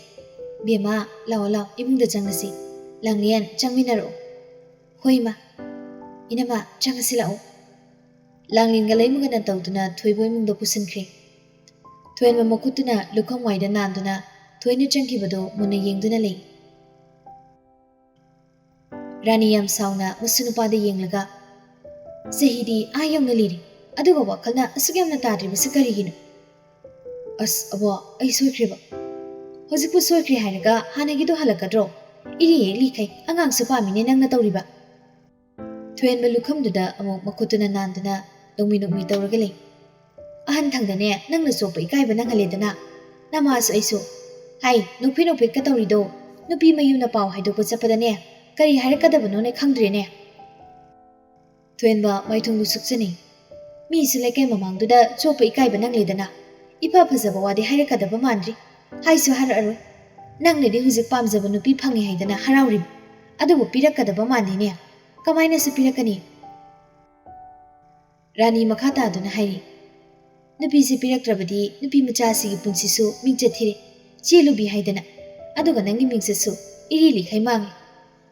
"ꯕꯦꯝꯃ, ꯂꯥꯛꯑꯣ, ꯂꯥꯛꯑꯣ, ꯏꯃꯨꯡꯗ ꯆꯪꯉꯁꯤ꯫ ꯂꯥꯡꯂꯦꯟ, ꯆꯪꯃꯤꯟꯅꯔꯛꯑꯣ꯫" "ꯍꯣꯏ, ꯏꯃꯥ꯫" "ꯏꯅꯝꯃ, ꯆꯪꯉꯁꯤ ꯂꯥꯛꯑꯣ꯫" ꯂꯥꯡꯂꯦꯟꯒ ꯂꯩꯃꯒꯅ ꯇꯧꯗꯨꯅ ꯊꯣꯏꯕꯨ ꯏꯃꯨꯡꯗ ꯄꯨꯁꯤꯟꯈ꯭ꯔꯦ꯫ ꯊꯣꯏꯍꯟꯕ ꯃꯈꯨꯠꯇꯨꯅ ꯂꯨꯈꯝ ꯋꯥꯏꯗ ꯅꯥꯟꯗꯨꯅ ꯊꯣꯏꯅ ꯆꯪꯈꯤꯕꯗꯨ ꯃꯨꯟꯅ ꯌꯦꯡꯗꯨꯅ ꯂꯩ꯫ ꯔꯥꯅꯤ ꯌꯥꯝ ꯁꯥꯎꯅ ꯃꯁꯨ ꯅꯨꯄꯥꯗ ꯌꯦꯡꯂꯒ, "ꯆꯍꯤꯗꯤ ꯑꯥ ꯌꯧꯅ ꯂꯤꯔꯤ, ꯑꯗꯨꯒ ꯋꯥꯈꯜꯅ ꯑꯁꯨꯛ ꯌꯥꯝꯅ ꯇꯥꯗ꯭ꯔꯤꯕꯁꯤ ꯀꯔꯤꯒꯤꯅꯣ? ꯑꯁ, ꯑꯕꯣ, ꯑꯩ ꯁꯣꯏꯈ꯭ꯔꯦꯕ꯫ ꯍꯧꯖꯤꯛꯄꯨ ꯁꯣꯏꯈ꯭ꯔꯦ ꯍꯥꯏꯔꯒ ꯍꯥꯟꯅꯒꯤꯗꯣ ꯍꯜꯂꯛꯀꯗ꯭ꯔꯣ? "ꯏꯔꯤ ꯌꯦꯛꯂꯤꯈꯩ ꯑꯉꯥꯡꯁꯨ ꯄꯥꯝꯃꯤꯅꯦ ꯅꯪꯅ ꯇꯧꯔꯤꯕ?" ꯊꯣꯏꯍꯟꯕ ꯂꯨꯈꯝꯗꯨꯗ ꯑꯃꯨꯛ ꯃꯈꯨꯠꯇꯨꯅ ꯅꯥꯟꯗꯨꯅ ꯅꯣꯛꯃꯤ ꯅꯣꯛꯃꯤ ꯇꯧꯔꯒ ꯂꯩ꯫ "ꯑꯍꯟ ꯊꯪꯗꯅꯦ ꯅꯪꯅ ꯆꯣꯞꯄ ꯏꯀꯥꯏꯕ ꯅꯪꯍꯜꯂꯦꯗꯅ꯫ ꯅꯃꯥꯁꯨ ꯑꯩꯁꯨ꯫ ꯍꯥꯏ, ꯅꯣꯛꯐꯦꯠ ꯅꯣꯛꯐꯦꯠꯀ ꯇꯧꯔꯤꯗꯣ, ꯅꯨꯄꯤ ꯃꯌꯨꯝꯅ ꯄꯥꯎ ꯍꯥꯏꯗꯣꯛꯄ ꯆꯠꯄꯗꯅꯦ ꯀꯔꯤ ꯍꯥꯏꯔꯛꯀꯗꯕꯅꯣꯅꯦ ꯈꯪꯗ꯭ꯔꯦꯅꯦ꯫" ꯊꯣꯏꯍꯟꯕ ꯃꯥꯏꯊꯣꯡꯗꯨ ꯁꯨꯛꯆꯅꯩ꯫ "ꯃꯤꯁꯨ ꯂꯩꯀꯥꯏ ꯃꯃꯥꯡꯗꯨꯗ ꯆꯣꯞꯄ ꯏꯀꯥꯏꯕ ꯅꯪꯂꯦꯗꯅ, ꯏꯐ ꯐꯖꯕ ꯋꯥꯗꯤ ꯍꯥꯏꯔꯛꯀꯗꯕ ꯃꯥꯟꯗ꯭ꯔꯤ꯫ ꯍꯥꯏꯁꯨ ꯍꯥꯏꯔꯛꯑꯔꯣꯏ꯫ ꯅꯪꯅꯗꯤ ꯍꯧꯖꯤꯛ ꯄꯥꯝꯖꯕ ꯅꯨꯄꯤ ꯐꯪꯉꯦ ꯍꯥꯏꯗꯅ ꯍꯔꯥꯎꯔꯤꯕ, ꯑꯗꯨꯕꯨ ꯄꯤꯔꯛꯀꯗꯕ ꯃꯥꯟꯗꯦꯅꯦ꯫ ꯀꯃꯥꯏꯅꯁꯨ ꯄꯤꯔꯛꯀꯅꯤ?" ꯔꯥꯅꯤ ꯃꯈꯥ ꯇꯥꯗꯨꯅ ꯍꯥꯏꯔꯤ, "ꯅꯨꯄꯤꯁꯦ ꯄꯤꯔꯛꯇ꯭ꯔꯕꯗꯤ ꯅꯨꯄꯤ ꯃꯆꯥꯁꯤꯒꯤ ꯄꯨꯟꯁꯤꯁꯨ ꯃꯤꯡꯆꯠ ꯊꯤꯔꯦ꯫ ꯆꯦꯜꯂꯨꯕꯤ ꯍꯥꯏꯗꯅ꯫ ꯑꯗꯨꯒ ꯅꯪꯒꯤ ꯃꯤꯡꯆꯠꯁꯨ ꯏꯔꯤ ꯂꯤꯈꯩ ꯃꯥꯡꯉꯦ꯫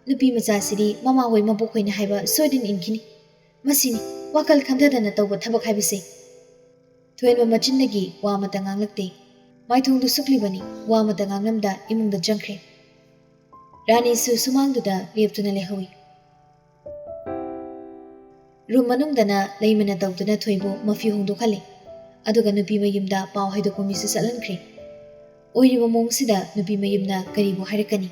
ꯅꯨꯄꯤ ꯃꯆꯥꯁꯤꯗꯤ ꯃꯃꯥꯍꯣꯏ ꯃꯕꯣꯛꯍꯣꯏꯅ ꯍꯥꯏꯕ ꯁꯣꯏꯗꯅ ꯏꯟꯈꯤꯅꯤ꯫ ꯃꯁꯤꯅꯤ ꯋꯥꯈꯜ ꯈꯟꯊꯗꯅ ꯇꯧꯕ ꯊꯕꯛ ꯍꯥꯏꯕꯁꯦ꯫" ꯊꯣꯏꯍꯟꯕ ꯃꯆꯤꯟꯗꯒꯤ ꯋꯥ ꯑꯃꯠꯇ ꯉꯥꯡꯂꯛꯇꯦ꯫ ꯃꯥꯏꯊꯣꯡꯗꯨ ꯁꯨꯛꯂꯤꯕꯅꯤ, ꯋꯥ ꯑꯃꯠꯇ ꯉꯥꯡꯂꯝꯗ ꯏꯃꯨꯡꯗ ꯆꯪꯈ꯭ꯔꯦ꯫ ꯔꯥꯅꯤꯁꯨ ꯁꯨꯃꯥꯡꯗꯨꯗ ꯂꯦꯞꯇꯨꯅ ꯂꯩꯍꯧꯏ꯫ ꯔꯨꯝ ꯃꯅꯨꯡꯗꯅ ꯂꯩꯃꯅ ꯇꯧꯗꯨꯅ ꯊꯣꯏꯕꯨ ꯃꯐꯤ ꯍꯣꯡꯗꯣꯛꯍꯜꯂꯤ꯫ ꯑꯗꯨꯒ ꯅꯨꯄꯤ ꯃꯌꯨꯝꯗ ꯄꯥꯎ ꯍꯥꯏꯗꯣꯛꯄ ꯃꯤꯁꯨ ꯆꯠꯍꯟꯈ꯭ꯔꯦ꯫ ꯑꯣꯏꯔꯤꯕ ꯃꯑꯣꯡꯁꯤꯗ ꯅꯨꯄꯤ ꯃꯌꯨꯝꯅ ꯀꯔꯤꯕꯨ ꯍꯥꯏꯔꯛꯀꯅꯤ?